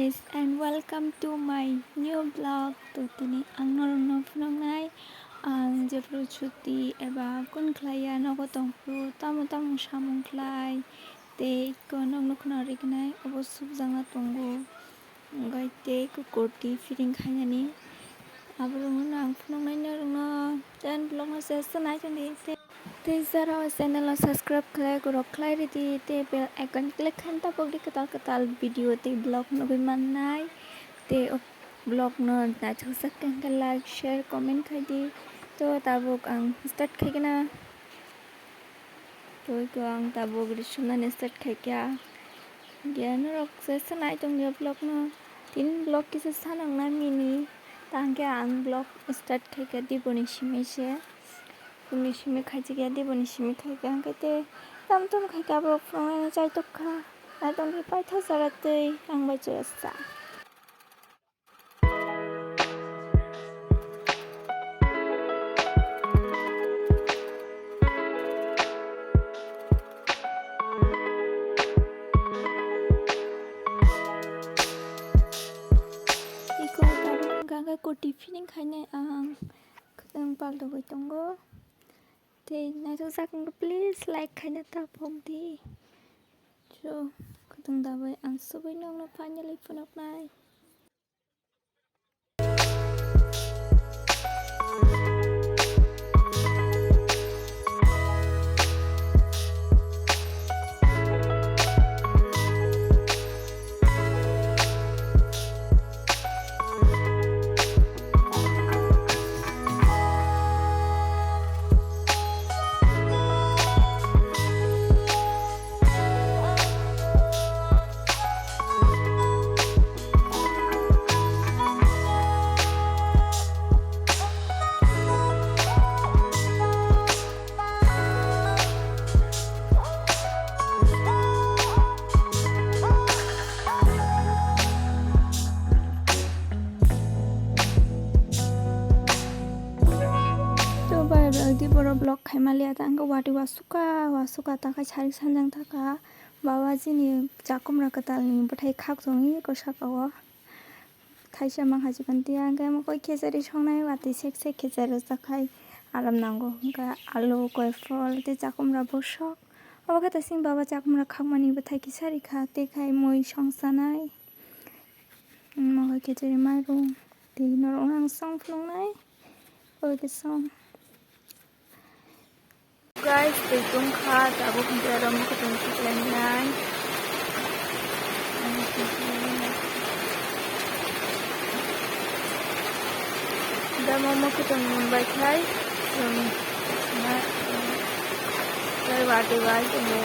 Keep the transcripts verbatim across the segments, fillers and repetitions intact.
Guys, and welcome to my new vlog. To tini ang norokno phunuknai, ang jephru chuti eba kun khlaiya nogo tongphru, tamo tamo samung khlai, tei eko nokno khna riknai obo subjakna tongo. Gai tei eko kurti fitting khainani, aborokno ang phunuknai norokno, jan vlogno se se nai tongdi. Tei jara o channel o subscribe khlai rok khlai ridi, tei bell icon click khaina tabuk di kwtal kwtal video tei vlog nugui mannai. Tei o vlog no naithok sak khe like, share, comment khai di. To tabuk ang start khai gana. To eko ang tabuk risumnani start khai kha. Gyan rok se se nai tong ya vlog no. Tin vlog kisa sanang na mini. Tangke ang vlog start khai kha diboni simi se. Bini simi khaijak ya, diboni simi khai kha, hwnkhe tei tam tum khai kha, abo phunuknani chai tok kha. Naitok khe paithago jaga twi ang bai chwrasa. Eko tabuk hwnkha khe kurti fitting khainai ang. Khwtwng paltogwi tongo. Tei naithok jak wngkha, please like khaina ta phok di. So, khwtwng dabai ang subui nokno finally phunuknai. To bai rok di borok vlog khai maliya ta, wngkha watwi wasukha wasukha ta khai sari sanjang ta kha. Baba chini chakumra kwtal ni bwthai khak tongwi kosaka o. Thaisa ma hai chikon tiya hwnkhe omo koi khichari songnai watwi sek sek khichari rwchak khai aram nango. Hwnkhe alu, koiphol tei chakumra bwswk. Obo khe ta chini baba chakumra khakmani bwthai kisa rikha tei khai mui songchanai. Omo khe khichari mairum tei norokno ang song phunuknai. Obo khe song. Guys, twi tongkha, tabuk hwnkhe oro mokhe tong khlainai. Da mo mokhe tong bai khai, tei watwi bai tongo.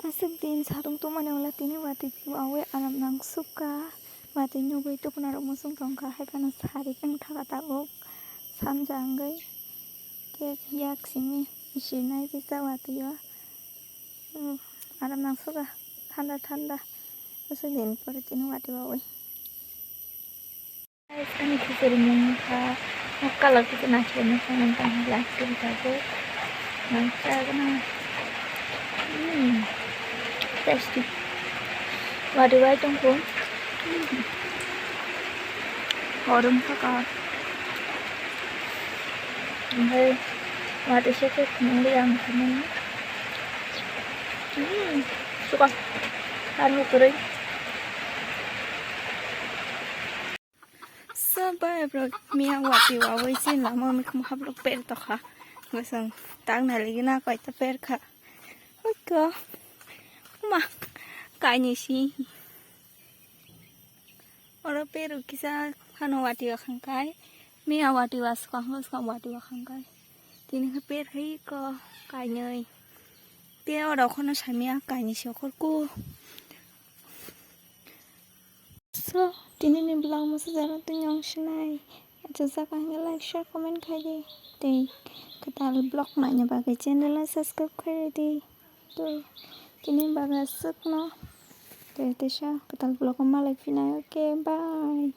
Aswk din satung tongmani ulo tini watwi wawi aram nangsukha. Watwi nugwi tubuna rok muchung tongkha, haiphano sari wngkha tabuk sanja wngwi. Khe yak simi sinai kisa watwi o. Aram nangsukha, thanda thanda. Aswk din pore tini watwi wawi. Guys, ani khichari mung kha, o colour khe naisik naisik nang tang lai siri tabuk. Nang cha gana. Hmm. Tasty. Watwi wai tong kho. Hmm. Korom kha ka. Omo watwi se khe khwnwi ang khwnwi. Hmm. Suka. Aro kwrwi. Sabai borok miya watwi wawi se lama mikhumu hablok per tokha. Bwswng tak nailigina koita per kha. Oiko. Ma kainwi si. Oro peru kisa hano watwi wakhang kai. Miya watwi waskang waskang watwi wakhang kai. Tini khe per khai ko kainwi. Te oro khono samya kainwi si okhorku. So, tini ni vlog masa jaro tini ang sinai. Achajak ang like, share, comment khai di. Tei kwtal vlog naina bagwi channel no subscribe khai di. Tei tini bagwi aswkno. Tei teisa kwtal vlog o malai phinai. Okay, bye.